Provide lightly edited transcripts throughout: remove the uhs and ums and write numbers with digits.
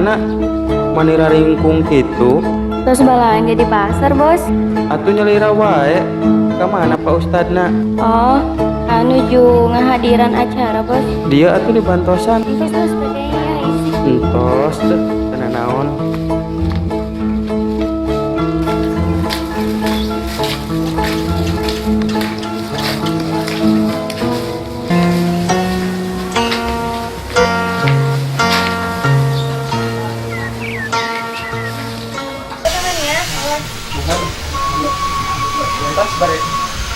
mana? Mani raringkung kitu? Terus balanja di pasar, Bos. Atuh nyalira wae. Ka mana Pak Ustadna? Oh, nuju ngahadiran acara, Bos. Dia atuh dibantosan. Entos, Bos, bedanya isi. Entos teh teu naon. Entos bari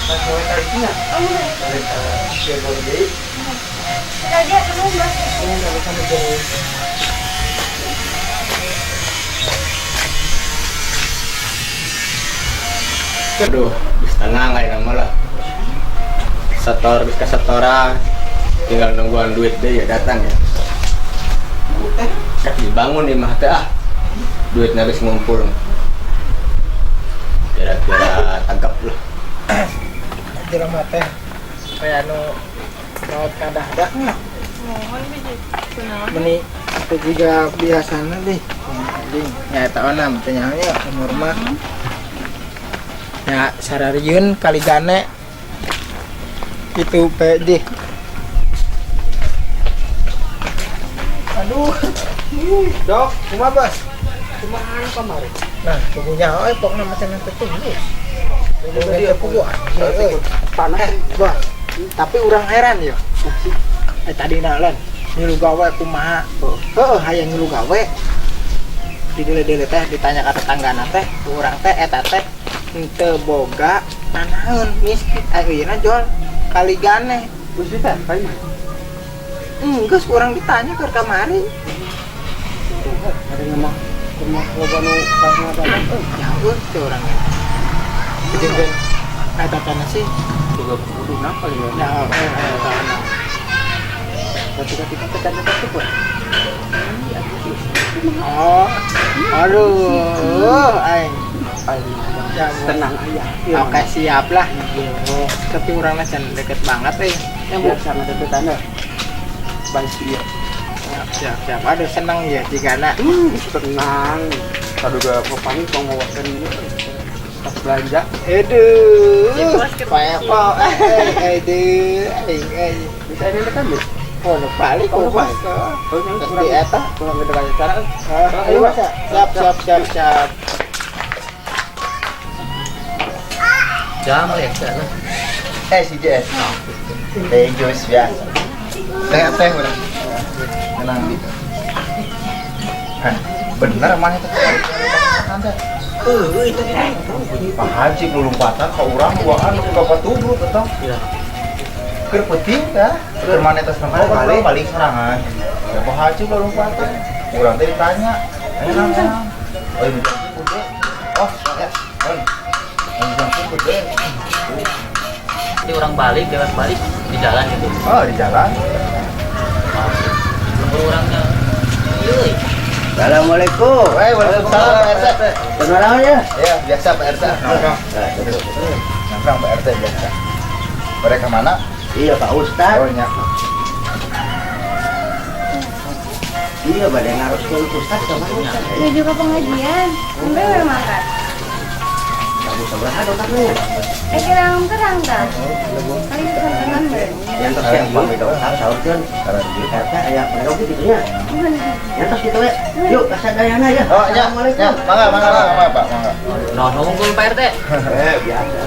sesuai kalinya. Bari ka deui. Sekali ketemu, Bos. Ini sama-sama jauh. Aduh, bisa tenang aja nama lah. Setor, bisa setoran. Tinggal nungguan duit deh ya datang ya. Eh, dibangun nih mah teh ah. Duitnya habis ngumpul. Kira-kira tagap lah. Jelema teh kayak anu maot kadahdak lah. Meni itu juga biasana deh. Ding, ya eta onam teh nya umur mah. Ya sararieun kali gane itu pe deh. Aduh. Dok, kumaha, Bos? Kumaha kamari? Nah, pugunya euy pokna macam teh tuh. Pugunya teh pugu. Euy. Panas. Eh, Bos. Tapi urang heran ya. Eh tadi na lan ngilu gawe kumaha? Heeh, hayang ngilu gawe. Di dele-dele teh ditanya ka tetanggana teh, ku urang teh eta teh henteu boga nanaeun miskin. Ayeuna jual kali gane. Geus ditempel mah. Geus urang ditanya keur kamari. Ada mah kumaha loba nu pas ngadadak euy. Ya euy teh urang ge. Jeung eta tanah sih Juga kudu napa ya? ya eta tanah. Ketika kita tekan tekan tuh. Oh, aduh, aing. Ya, Tenang aja. Oke, siap lah. Tapi orangnya can deket banget eh. Yang biasa ada tetangga. Baik iya. Siap, siap, siap. Aduh, seneng ya jigana. Tenang. Tadi udah pokoknya mau ngawasin ini pas belanja. Aduh. Pak, eh, aduh, aing, aing. Bisa ini kan deh. Oh, nu balik Oh, oh, balik. Bos. Oh, yang Terus kurang di eta. Kurang gede banyak cara. Ayo, Bos. Siap, siap, siap, siap. Jam ya, sana. Eh si JS. Teh jus biasa. Teh teh udah. Tenang gitu. Hah, bener mah itu tante. Itu Pak Haji lu lompatan ke urang duaan nu ka batu tetep. Iya. Keur peuting tah. Keur maneh tos nongkrong balik balik sorangan. Ya Pak Haji lu lompatan. Urang teh ditanya. Ayo naon? Oh, ibu jangkung gede. Oh, ya. Oh. Ibu jangkung gede. Jadi orang balik, lewat balik di jalan gitu. Oh, di jalan. Nunggu orangnya. Iya. Assalamualaikum. Weh, waalaikumsalam Pak RT. Kenalan ya? Ya, biasa Pak RT. Nongkrong. Nongkrong Pak RT biasa. Mereka mana? Iya Pak Ustad. Oh, nya. Iya, badai ngaruskeun Ustad ke mana Ustad? Menuju ke pengajian. Sampai we makan. Kamu sebelah dokternya. Eh kerang-kerang dah. Kali kesenangan berarti. Yang terus yang bang dokter saurkeun. RT aya pedogi gitu nya. Yang terus gitu ya. Yuk ka sadayana ya. Oh, nya. Assalamualaikum. Nya, mangga, mangga, mangga, Pak, mangga. Nah, nunggu Pak RT. Eh, biasa.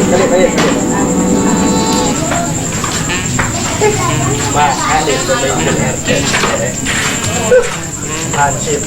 Kali, kali, kali. Mahal itu RT. Hansip.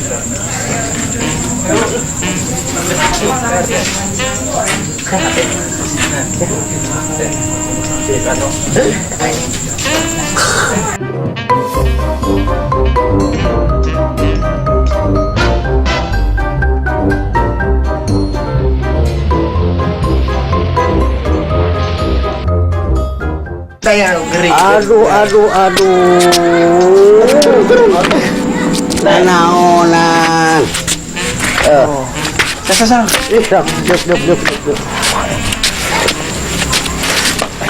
Aduh, aduh, aduh. Nanaonan. Sasa, sasa. Ih, dok, dok, dok, dok, dok.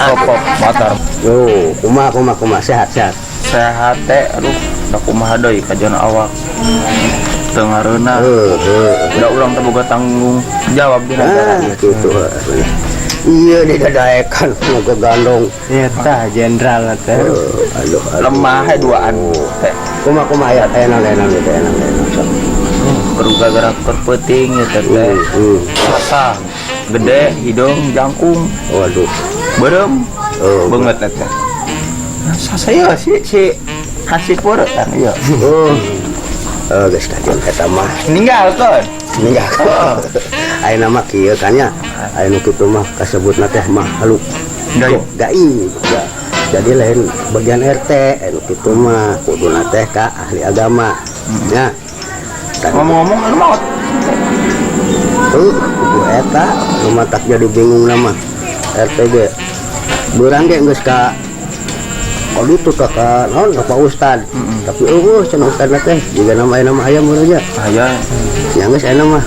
Kopok motor. Yo, kumaha kumaha kumaha, sehat sehat. Sehat teh, aduh, da kumaha deui kajian awak. Teu ngareunah. Heuh, heuh. Da urang teh boga tanggung jawab di negara Ah, ieu. gitu. Iya, didadaekan nu gandong. Eta jenderal teh. Aduh, aduh. Lemah he duaan teh. Kumaha kumaha aya aya naon aya naon aya naon aya naon. Sok. Keur gara-gara keur peuting ieu teh teh. Sasah gede hidung jangkung Waduh. beureum Oh, beungeut teh. Sasah ieu si si Hansip kan ieu. Oh. Oh, geus kajian eta mah. Ninggalkeun. Ninggal. Ayeuna mah kieu kan nya. Aya nu kitu mah kasebutna teh makhluk Gaib. Gaib. Ya. Jadi lain bagian RT, anu kitu mah kuduna teh ka ahli agama. Ya. Ngomong-ngomong anu maot. Tuh, kudu eta nu matak jadi bingung nama RT ge. Beurang ge geus ka kalau itu ka ka naon ka Pak Ustad. Tapi eueuh cenah Ustadna teh jiga nama aya nama aya mun nya. Aya. Ya geus aya mah.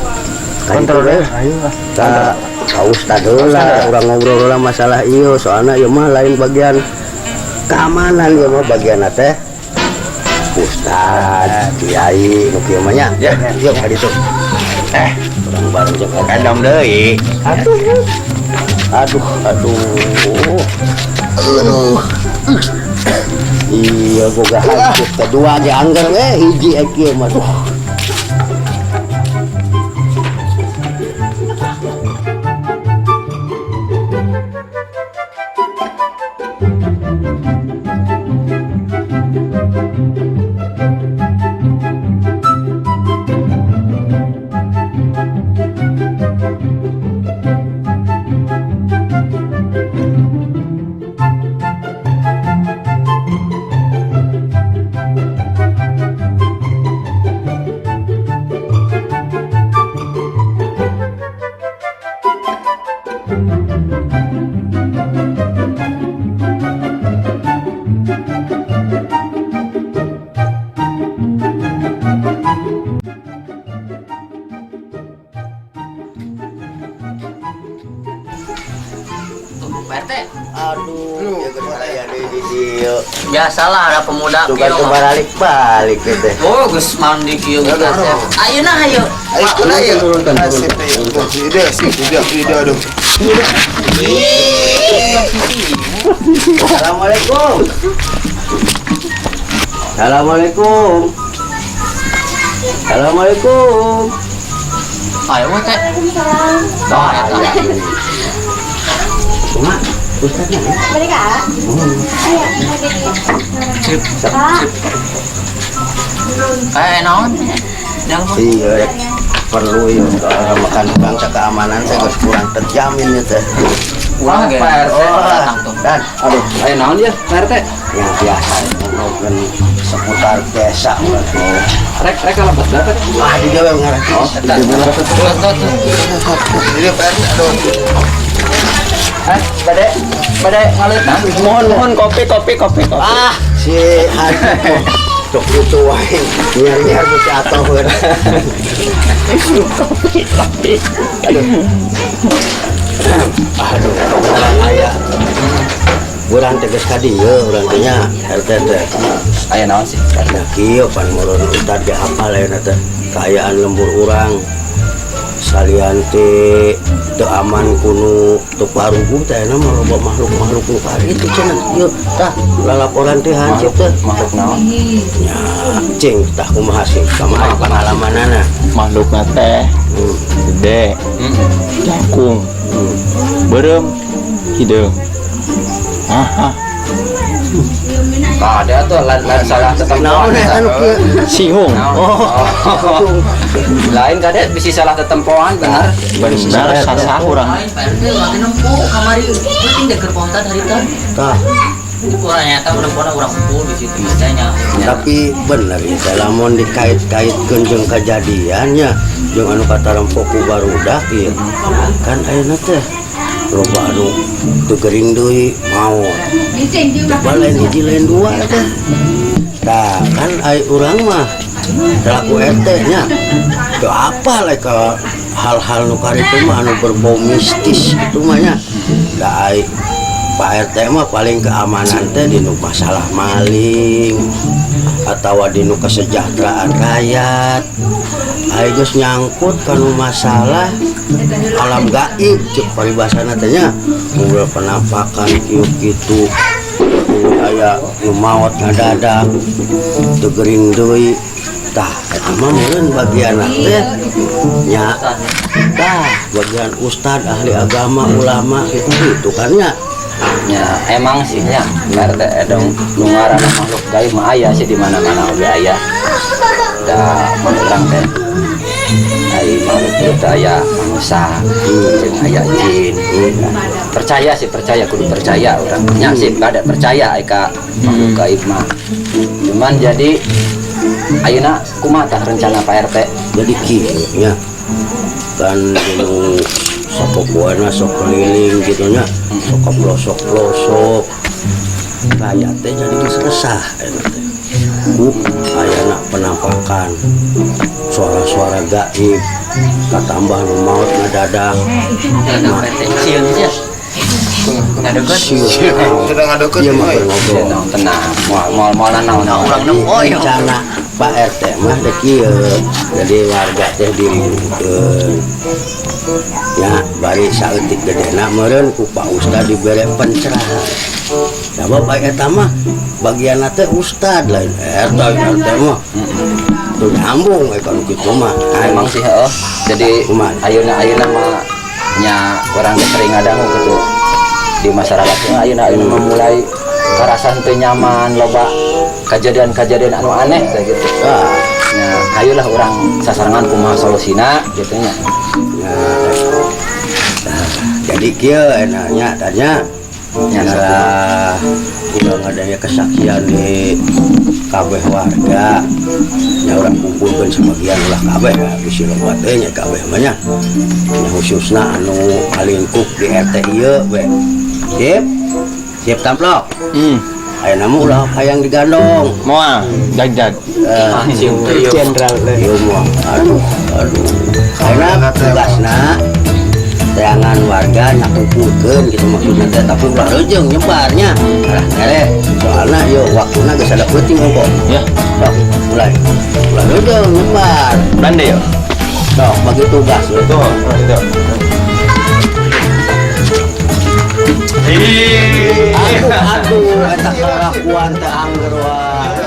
Ka ditu Kontrol we. ayo lah. Ka ka Ustad heula urang ngobrol heula masalah ieu soalna ieu mah lain bagian keamanan ieu mah bagian teh Ustad, kiai nu kieu mah nya. Ya. Yuk ka ditu. Eh, Urang bareng jeung RT. kandang deui. Aduh. Aduh, aduh. Aduh. Iya, boga hansip kedua ge angger we hiji eh kieu mah. Duh. Tuh, Pak RT. Aduh, ya geus aya deui di dieu. Biasalah ada pemuda Tuh kan kieu mah. balik-balik gitu. Oh, geus mandi kieu geus asep. Ayeuna hayu. Ayo, ayo. Turunkan, Asip, ayo. Ide, sip, ide, ide, aduh. Assalamualaikum. Assalamualaikum. Assalamualaikum. Ayo teh. Waalaikumsalam. Tah eta. Cuma Ustadnya ya? Balik ah. Ayo, ada di. Sip, Pak. sip. Eh, naon? Nelpon. Iya, rek. Perlu ya soal makan bangsa keamanan saya geus kurang terjamin ya teh. Urang ge. Pak RT. Datang tuh. Dan Aduh, aya naon ya, Pak RT? yang biasa ngobrolkeun seputar desa urang. Rek rek kalebet dapat. Wah, di dieu we ngarah. Oh, di dieu ngarah. Tuh, tuh, tuh. Ide, Pak RT, aduh. Eh, bade bade ngaleutna. Mohon mohon kopi kopi kopi kopi. Ah, si Haji Cok itu wae nyar-nyar ku si atoh. Kopi kopi. Aduh, urang aya. Urang teh geus ka dieu urang teh nya RT teh. Aya naon sih? Karena kieu pan meureun Ustad ge hafal ayeuna teh kaayaan lembur urang. Salian teh teu aman kunu teu paruguh teh ayeuna mah loba makhluk-makhluk nu itu cenah ieu tah lalaporan teh hansip teh. Makhluk naon? Nya cing tah kumaha sih kumaha pangalamanana. Makhlukna teh gede, jangkung, beureum, hideung. Ah, ah. Ada tuh lain lain salah Naon tetempoan. eh anu kieu? Sihung. Oh. Lain kade bisi salah tetempoan bener. Bener sasah urang. Lain Pak RT urang teh nempo kamari penting deh keur Ustad harita. Tah, Urang nyata nempona urang kumpul di situ teh nya. tapi bener ya teh lamun dikait-kaitkeun jeung kajadiannya jeung anu katarempo ku barudak ieu. Kan ayeuna teh loba anu teu gering deui maot. Coba lain hiji lain dua teh. Tah, kan ai urang mah selaku RT nya teu apal ka hal-hal nu karitu mah anu berbau mistis itu mah nya. Da ai Pak RT mah paling keamanan teh di nu masalah maling atau di nu kesejahteraan rakyat. Ayo geus nyangkut kanu masalah alam gaib, cek paribasana teh nya, ngobrol penampakan kieu kitu, aya nu maot ngadadak, teu gering deui. Tah, eta mah meureun bagian teh nya, tah bagian ustad, ahli agama, ulama gitu gitu kan nya. Ya, emang sih nya, RT, dong nu ngaranna makhluk gaib mah aya sih, di mana-mana oge aya. Da mun urang teh ai makhluk itu teh aya manusia jeung aya jin. Percaya sih percaya, kudu percaya urang. Nya sih kada percaya ai ka makhluk gaib mah. Cuman jadi ayeuna kumaha tah rencana Pak RT? Jadi kieu nya, kan dinu sapopoena sok keliling gitu nya, sok ke pelosok-pelosok, rakyat teh jadi geus resah ayeuna teh ku ayana penampakan suara-suara gaib, katambah nu maot ngadadak. Sieun sih. Sieun. Sedang ngadokeun. Ieu mah keur ngobrol. Tenang, tenang. Moal moal moal naon. Jadi rencana Pak RT mah dek kieu, jadi warga teh diribukeun ya, bari saeutik gedena meureun ku Pak Ustad dibere pencerahan, sabab aya eta mah bagianna teh ustad, lain RT. RT mah tuh nyambung we kalau kitu mah. Emang sih heeh. Jadi Kumaha? Ayeuna ayeuna mah nya urang teh sering ngadangu gitu di masyarakat mah, ayeuna ayeuna mah mulai karasa teu nyaman, loba kejadian-kejadian anu aneh kayak gitu. Ah. Nah, ayolah urang sasarengan kumaha solusina gitu nya. Ya, nah, jadi kieu enaknya tanya Ya, ngarah urang adanya kesaksian di kabeh warga nya, urang kumpulkeun sebagian, ulah kabeh ya, bisi loba teh nya kabeh mah nya. Nya khususna anu kalingkup di RT ieu we. Sip, sip tamplok. Ayeuna mah ulah hayang digandong. Moal, jag-jag. Eh, Jenderal. Ieu mah aduh aduh. Ayeuna tugasna teangan warga nyakumpulkeun gitu maksudnya teh, tapi ulah rejeung nyebarnya. Arah tereh soalna ieu waktuna geus ada peuting kok. Ya. Sok mulai. Ulah rejeung nyebar. Bande yo. Sok bagi tugas we. Tuh, itu. Aduh aduh, eta kalakuan teh angger wae.